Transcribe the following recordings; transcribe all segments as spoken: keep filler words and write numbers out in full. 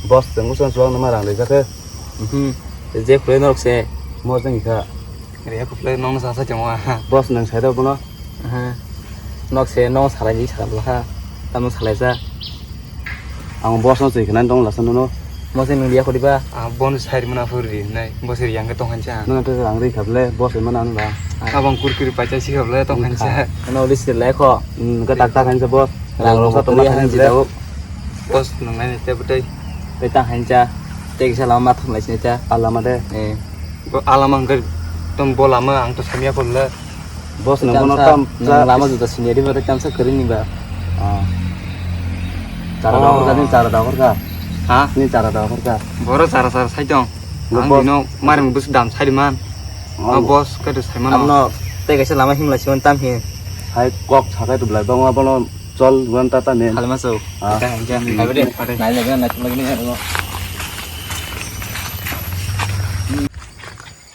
Boss, tong usan suang nama rang desa ke. Mhm. Je play norok se. Mo jeng kha. Re ko play nong sa sa chong wa. Boss, nang sai do bono. Aha. Nok se nong salai ni sa ha. Tamo salai sa. Ang boss no twi khna dong lasa nono. Mo se nung dia khodi ba. Ah, bon sai mana phur ri nai. Bo se yang ke tong han cha. Nono to ang ri khable, boss mana anu ba. Abang kurkuri pacha si khable tong han cha. Nono list le kho. Hmm, ka tak tak han cha boss. Rang rok toma thani jidao. Boss nang nai te bwtwi. Tei ta hain cha. Tei kisa lama thum lai sini cha. Alama de. Eh. Bo alama hwnkhe tong bo lama ang to samya kolla. Boss nang bono tam lama juda sini di bwtwi tamsa kwrwi ni ba. Ah. Chara da horka ni chara da horka. Ha? Ni chara da horka. Boro chara chara sai tong. Ang dino maring bus dam sai man. Oh, boss ka to sai man. Abno tei kaisa lama himla siman tam hi. Hai kok sakai to blai bang abono. Chol, wan tata nen. Halma so. Ah. Ka hanja. Hai bade. Nai le na chuma gini ya.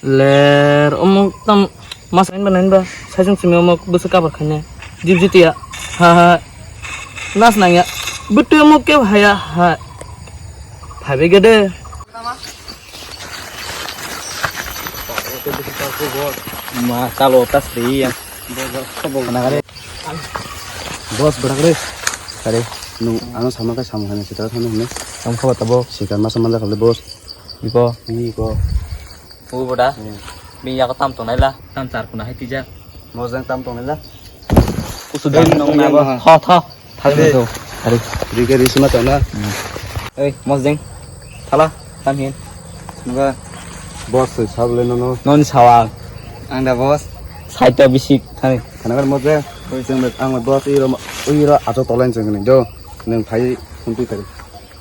Ler, omo tam mas ain ba nain ba. Sai sung simi omo busu kabar khanya. Jib jiti ya. Ha ha. Nas nang ya. Betul omo ke haya ha. Phabe gede. Ma kalo tas de ya. Boss, bwrak re. Are, nung ano sama khe samung hwnwi sitara thangna hwnwi. Ang khabar tabok. Sikar masa manjak kha le, boss. Iko. Iko. O boda. Hmm. Bini yago tam tongnai la. Tam char kuna hai tijak. Mojang tam tongnai la. Usu dai nong na bo. Tho, tho. Thang de. Thari. Rike risima tona. Ei, mos deng. Thala, tam hin. Nungkha. Boss, sai sab le nono. Non sawang. Ang da boss. Sai to bisik thani. Khana kar mos de. Oi, cheng de, ang boss iro, iro ato tolen cheng ni do. Nung phai, phun twi thari.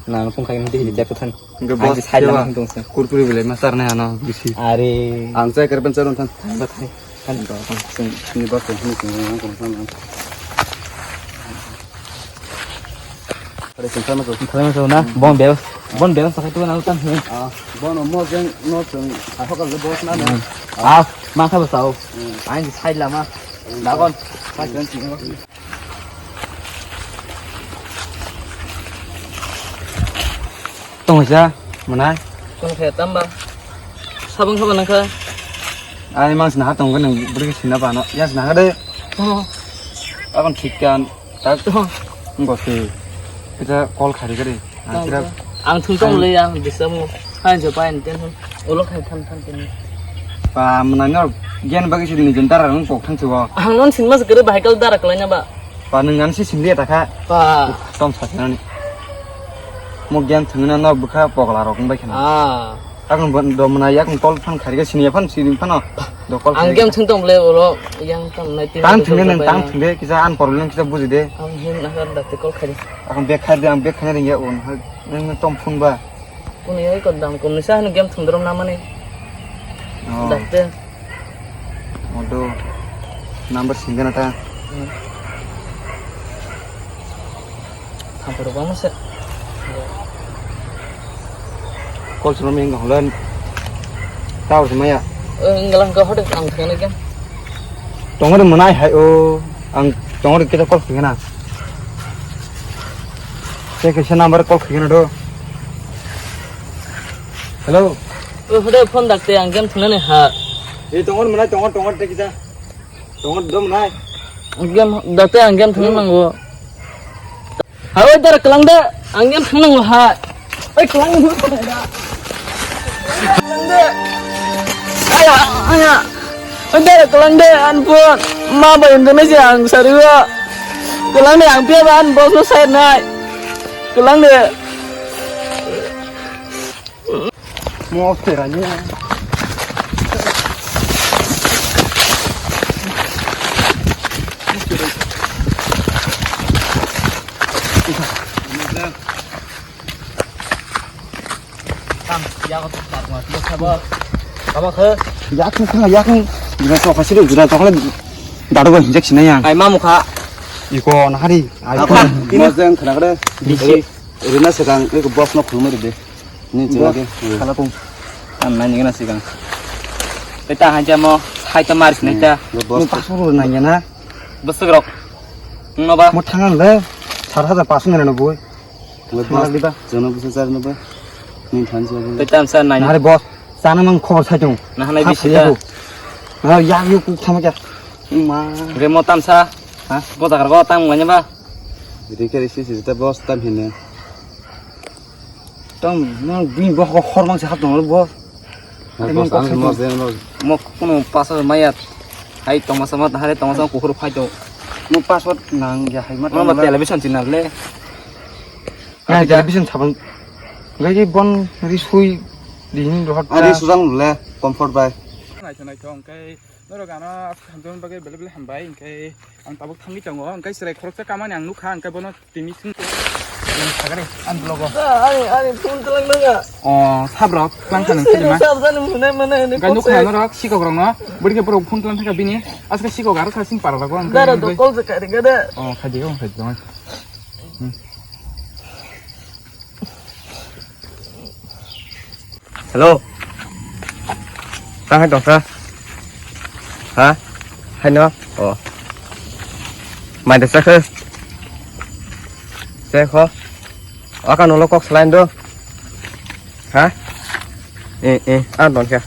Nang phun khai ni twi thari. Ang boss, sai lama hung tong se. Kurkuri belai ma sar nai ano bisi. Are. Ang chai kar pen charon than. Thang ba thai. Thang ba thang. Sing, sini boss, sini, sini, ang kong thang. Are, sing thang ma to. Thang ma to na. Bon bel. Bon bel sa khai tu na utan hin. Ah, bon mo jeng no sing. Ah, hokal le boss na na. Ah, ma kha ba sao. Hmm. Ang sai lama. Dagon. Sai kan sini. Tong kha, mwnai? Tong kha, tamba? Sabang kha ba nang kha? Ai, mang sina ha tong kha, nang bwrwi sina ba no. Ya sina ha de. Oh. Abang thik kan. Tak to. Ngo si. Kita call khari kari. Ang thung tong le, ang disam mo. Hai jo pa en ten. Ulo khai than than tini. Pa, mwnai no gen bagwi si ni jin dara rang kok thang chugo. Ang non sin mas gere bahai kal dara kalai na ba. Pa, nwng ani si sin dia ta kha. Pa. Tom sa sinani. Mo gen thwngna no bwkha pogla rok wng bai khana. Ah. Akon bo do mwnai yak tol phan khari ga sini phan sini phano. Do call. Ang gen thwng tong le oro yang tam nai tin. Tang thwng de nang tang thwng de kisa an problem kisa buji de. Ang hin na kar da te call khari. Akon bek khai de ang bek khai ring ya on. Nwng tom phone ba. Kuni oi ko dam kuni sa hanu game thumdrom namani. Oh. Dakte. Odo. Number singgana ta. Hmm. Thampuru bang se. Call sulo ming holan. Tau se maya. Eh, inggalang ka hode ang thangna game. Tongor mwnai hai o. Ang tongor kita call singgana. Tei kaisa number call khaikhe na do. Hello. O hwdai phone dakte ang game thwngnani ha. E tongor mwnai tongor tongor tei kisa. Tongor do mwnai. Game dakte ang game thwngna nango. Ha oi dara kwlang de ang game thwngna nango ha. Oi kwlang. Aya, aya. Ande, kelang de, an pun. Ma ba Indonesia ang sariwa. Kelang de ang pia ba an boss no sai nai. Kelang de. Mo off te rani. Abo, abo khe. Yakni khna yakni. Jura chokha sidi jura chokha dadu ba hinjak sinai yang. Ai mamu kha. Iko nahari. Ai ko. Mo jeng khna kare. Bisi. Rina sekang iko boss no khulmari de. Ni jeng de. Khala kung. Tan nai ni gana sekang. Eta hanja mo hai ta mar sinai ta. Boss. Pasur nai na. Bwswk rok. Wngno ba? Mo thangan le sat hajar pasung nai no boi. Wngwi boss, chwngno bwsa charwno ba. Nini thansa bo. Tei tamsa nai. Nahari boss, chana mang khobor sai tong. Nahanai bisi ta. Na yak yu kuk thama kya. Ma. Remo tamsa. Ha? Bo jagar go tang manya ba. Rikhe risi sisi ta boss tam hine. Tang, no, bini bo hor mang se hap tong bo. Mo kuno passport maya. Hai tongma sama, hari tongma sama kuhur phai to. Mo passport nang ya hai ma. Mo television channel le. Hai television sabang. Gai bon ri sui dihini rohot. Ari sujang le comfort bai. Nai to nai to, hwnkhe norok ano aswk hamjakmani bagwi belai belai hambai, hwnkhe ang tabuk thangwi tongo, hwnkhe chwrai khoroksa kamani ang nukha, hwnkhe bono tini thung. Ang vlog o. Ani, ani phone tlang nanga. O, sabrok tlang kha nang khe ma. Sab jani mune mune ni. Hwnkhe nukha norok sikok rokno, bwrwi khe borok phone tlang thangkha bini, aswk sikok aro kha sing para rogo, hwnkhe. Dara do call se kari gada. O, khaidi o, khaidi o. Hmm. Hello. Tang hai tongsa. Ha? Hai no? O. Mai de sakhe. Sekho. Aka nolo kok selain do. Ha? Eh, eh, ah, don kya.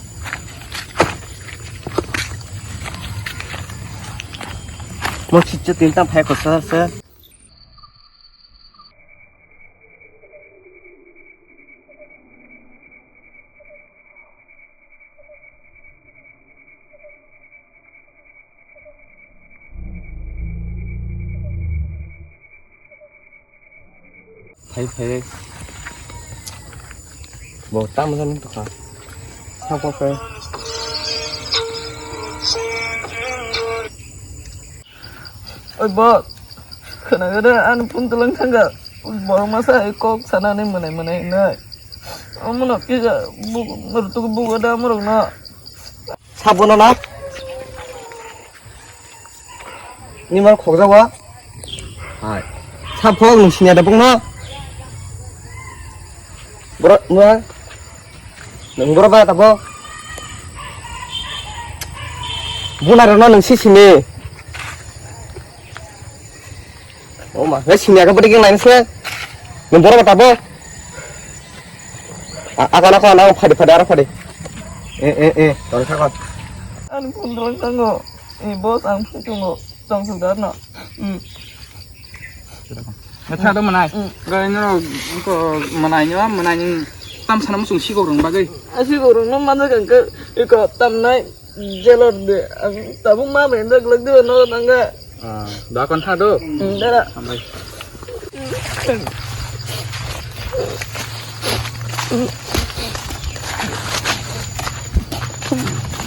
Mo chicha tinta phai ko sa sa. Phai phai. Bo tamo jani tokha. Sabo khe. Oi bo, khwnaga de, ani phone tlang thangkha. Borok masa hai kok sanani mwnai mwnai hinwi. Omono kisa buk-, mwrwk tugwi bugo da omorokno. Sabono na? Ni mar khokjago? Hai. Sab khok nung sinya da bukno? Bro, nung. Nung boro ba tabo. Bunai rokno nung si sini. O ma, ngai sini aga bodi keng lain se. Nung boro ba tabo. Aga na ko na phadi phadi aro phadi. Eh, eh, eh, tol sa ko. Ani phone rok tango. Eh, boss ang phone tungo. Tong sung dar no. Hmm. Ngatha do manai. Gai no ko manai no manai ni tam sana musung sikok rong bagwi. Asi ko rong no mana kan ke iko tam nai jelor de. Ang tabuk ma ben dak lag de no nanga. Ah, da kon tha do. Hmm, dara. Amai.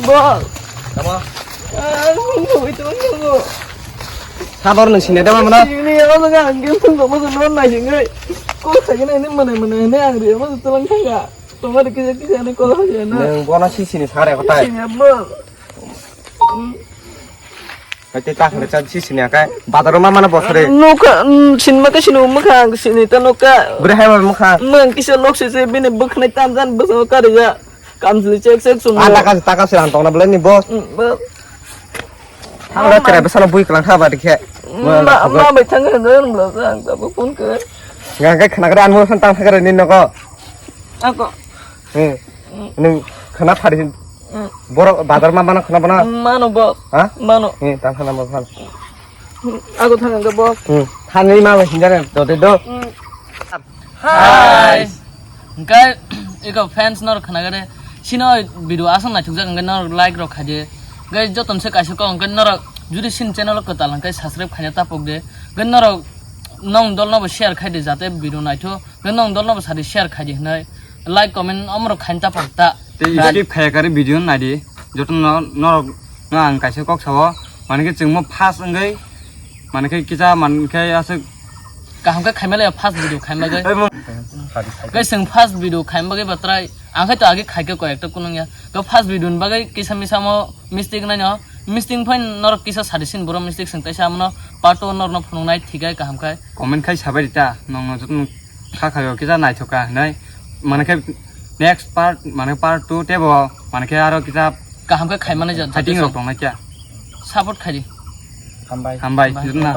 Bol. Tamo. Ah, nunggu itu nunggu. Sabar nung sini ada mana? Ini ya Allah kan, game pun kamu semua naik ini. Kok saya ini mana mana ini yang dia masuk tulang tangga. Tunggu dikit dikit ini kalau saya nak. Nung bona sisi ni sare kotai. Sini ya bol. Hai tei ta khle chan si sini akai. Badaro ma mana bosore. Nukha, mm, sinma ke sinu mukha, ang sini ta nukha. Bure hai ma mukha. Mang kisa lok se se bini bwkhnai tam jan bwsano karija. Kamsli chek chek sung. Ah, taka, taka se rang tongna belai ni boss. Mm, bo. Ang da kira bwsano bui klang kha ba dikhe. Ma, ma bai thang khe nang bla ang ta bo phone khe. Nga kai khna kare an mo san tang thang kare ni nogo. Ako. Hmm. Nung khna phari. Hmm. Borok bazar ma mano khna bana. Mano bo. Ha? Mano. Hmm, tang khna bo phan. Ako thang ang bo. Hmm. Thani ma hinjare do de do. Hmm. Hi. Hingke eko fans nor khna gade. Sino video asong naithok jak hingke nor like rok khaide. Hingke joton se kaisa kok hingke nor judi sin channel kwtal hingke subscribe khaina tapok de. Hingke nor nong dol no bo share khaide jate video naitho. Hingke nong dol no bo sadi share khaidi hinoi like comment omorok khaina tapok ta. Tei skip khaya kari video naidi. Joto no norok no ang kaisa kok sao. Mane khe chwngmo first wngwi mane khe kisa mane khe aswk Kaham khe khaima le first video khaima bagwi. Ei, mo- Guys, chwng first video khaima bagwi ba try. Ang khai to age khai khe koi ekta kunung ya. To first video ni bagwi kisa misa mo mistake nai no. Mistake phai norok kisa sadi sin boro mistake chwng taisa amo no part two norok no phunuk nai thik ai kaham khai. Comment khai sabai rita nong no jotno kha khayo kisa naithok ka hinai. Mane khe next part, mane part two tebo, mane khe aro kisa kaham khe khaima nai ja, fighting rok tong nai kya. Support khai di. Hambai. Hambai. Hambai. Jotno.